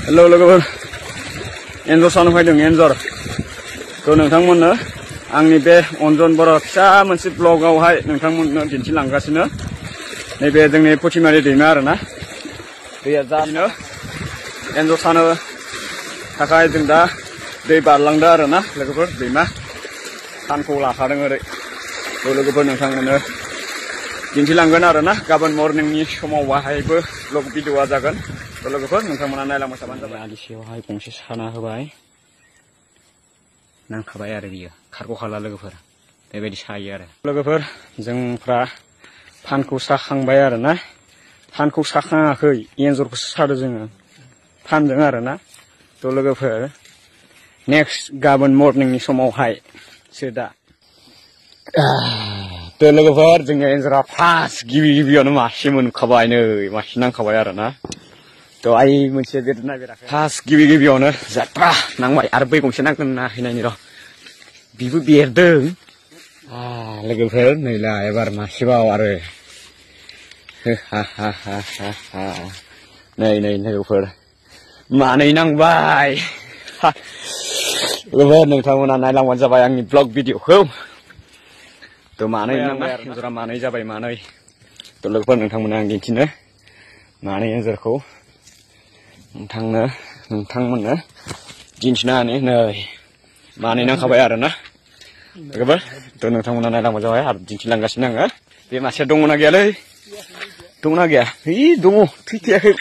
hello लोगोफोर एन्जर सानो फैदों एन्जर थ' नोंथांमोननो आंनि बे अन्जन बर' फिसा मोनसे ब्लगावहाय नोंथांमोननो दिन्थिलांगासिनो नैबे जोंनि पुथिमारि दैमा आरोना दैया जानो एन्जर सानो थाखाय जों दा दै बारलांदों आरोना लोगोफोर दैमा सानखौ लाखादों ओरै थ' लोगोफोर नोंथांमोननो दिन्थिलांगोन आरोना गाबोन मर्निंनि समाव बाहायबो ब्लग भिडिअआ जागोन थ' लोगोफोर नोंथांमोना नायलांबाय थाबानो जाबाय आलि सायावहाय गंसे साना होबाय नांखाबाय आरो बियो खारग'खाला लोगोफोर बेबायदि सायो आरो लोगोफोर जोंफ्रा फानखौ साखांबाय आरोना फानखौ साखाङाखै एन्जरखौसो सादों जोङो फानदों आरोना थ' लोगोफोर नेक्स्ट गाबोन मर्निंनि समावहाय सो दा थ' लोगोफोर जोंनि एन्जरा फार्स्ट गिबियावनो मासे मोनखाबाय नै मासे नांखाबाय आरोना थ' आइ मोनसे बेदर नागिराखै फार्स्ट गिबियावनो जात्रा नांबाय आरो बै गंसे नांगोन ना हैनायनि र' बिबो बेरदों लोगोफोर नैला एबार मासेबाव आरो हा हा हा हा हा नै लोगोफोर मानै नांबाय लोगोफोर नोंथांमोना नायलांबानो जाबाय आंनि ब्लग भिडिअखौ थ' मानै नांबाय आरो एन्जरा मानै जाबाय मानै थ' लोगोफोर नोंथांमोना आं दिन्थिनो मानै एन्जरखौ नोंथांमोननो दिन्थिनानै नै मानै नांखाबाय आरोना लोगोफोर थ' नोंथांमोना नायलांबानो जाबाय आरो दिन्थिलांगासिनो आङो बे मासेया दङना गैयालै दंना गैया दङ थैथायाखै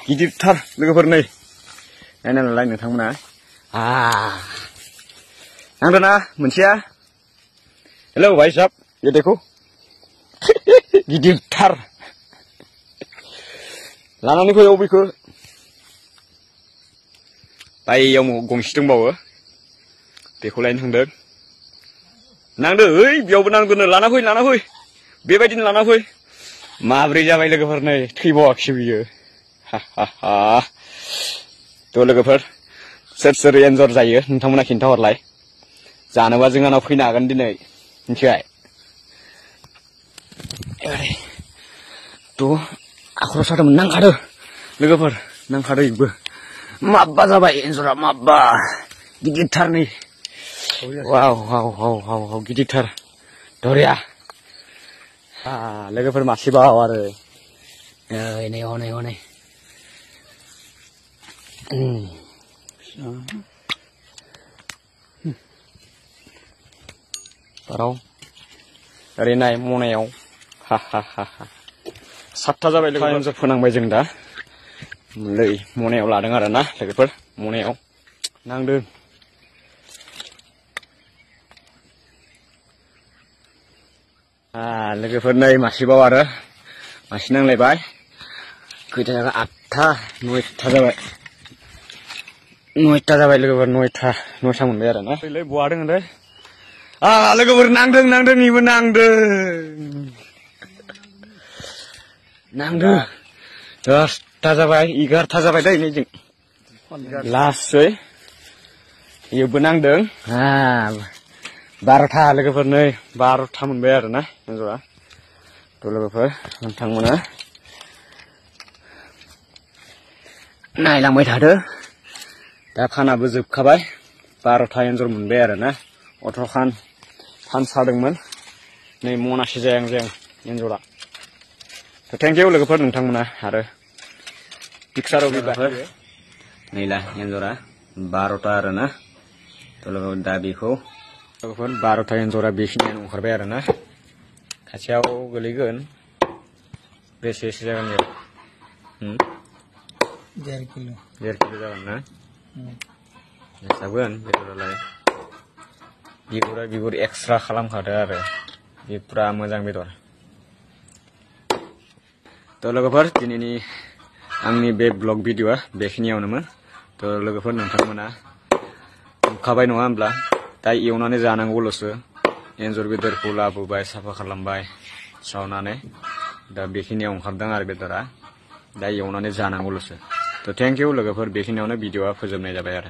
गिदिरथार लोगोफोर नै नायनालाय नोंथांमोना नांदोंना मोनसेया हेलौ भाई साहब ये देखो गिदिरथार लानानै फै अबेखौ बाययाव गंसे दंबावो बेखौ लायनो थांदों नांदो ओइ बेयावबो नांदोनो लाना फै बेबायदिनो लाना फै माब्रै जाबाय लोगोफोर नै थैबावाखिसै बियो थ' लोगोफोर सोर एन्जर जायो नोंथांमोना खिन्थाहरलाय जानोबा जोंहानाव फैनो हागोन दिनै मिथिबाय थ' आखराव सादोंमोन नांखादो लोगोफोर नांखादो इबो माबा जाबाय एन्जरा माबा गिदिरथार नै वाव गिदिरथार धरिया लोगोफोर मासेबाव आरो नै हनै बाराव ओरै नाय मनायाव हा सातथा जाबाय लोगो एन्जर फोनांबाय जों दा नै मनायाव लादों आरोना लोगोफोर मनायाव नांदों लोगोफोर नै मासेबाव आरो मासे नांलायबाय खैथा जाबाय 8था 9था जाबाय लोगोफोर 9था मोनबाय आरोना ओइलाय बहा दोङोलै लोगोफोर नांदों इबो नांदों 10था जाबाय 11था जाबाय दै नै जों लासै इबो नांदों 12था लोगोफोर नै 12था मोनबाय आरोना एन्जरा थ' लोगोफोर नोंथांमोना नायलांबाय थादो दा फानाबो जोबखाबाय 12था एन्जर मोनबाय आरोना 18खान फान सादोंमोन नै मनासे जायां एन्जरा थ' थेंक इउ लोगोफोर नोंथांमोना आरो पिक्साराव बिबार नैला एन्जरा 12था आरोना थ' लोगोफोर दा बेखौ लोगोफोर 12था एन्जरा बेखिनियानो ओंखारबाय आरोना खाथियाव गोलैगोन बेसेसो जागोन बेयाव 1.5 किल' जागोन ना जागोन बेदरालाय बिगुर एक्सट्रा खालामखादो आरो बे पुरा मोजां बेदर थ' लोगोफोर दिनैनि आंनि बे ब्लग भिडिअआ बेखिनियावनोमोन थ' लोगोफोर नोंथांमोना नुखाबाय नङा होमब्ला दा एवनानै जानांगौल'सो एन्जर बेदरखौ लाबोबाय साफा खालामबाय सावनानै दा बेखिनियाव ओंखारदों आरो बेदरा दा एवनानै जानांगौल'सो थ' थेंक इउ लोगोफोर बेखिनियावनो भिडिअआ फोजोबनाय जाबाय आरो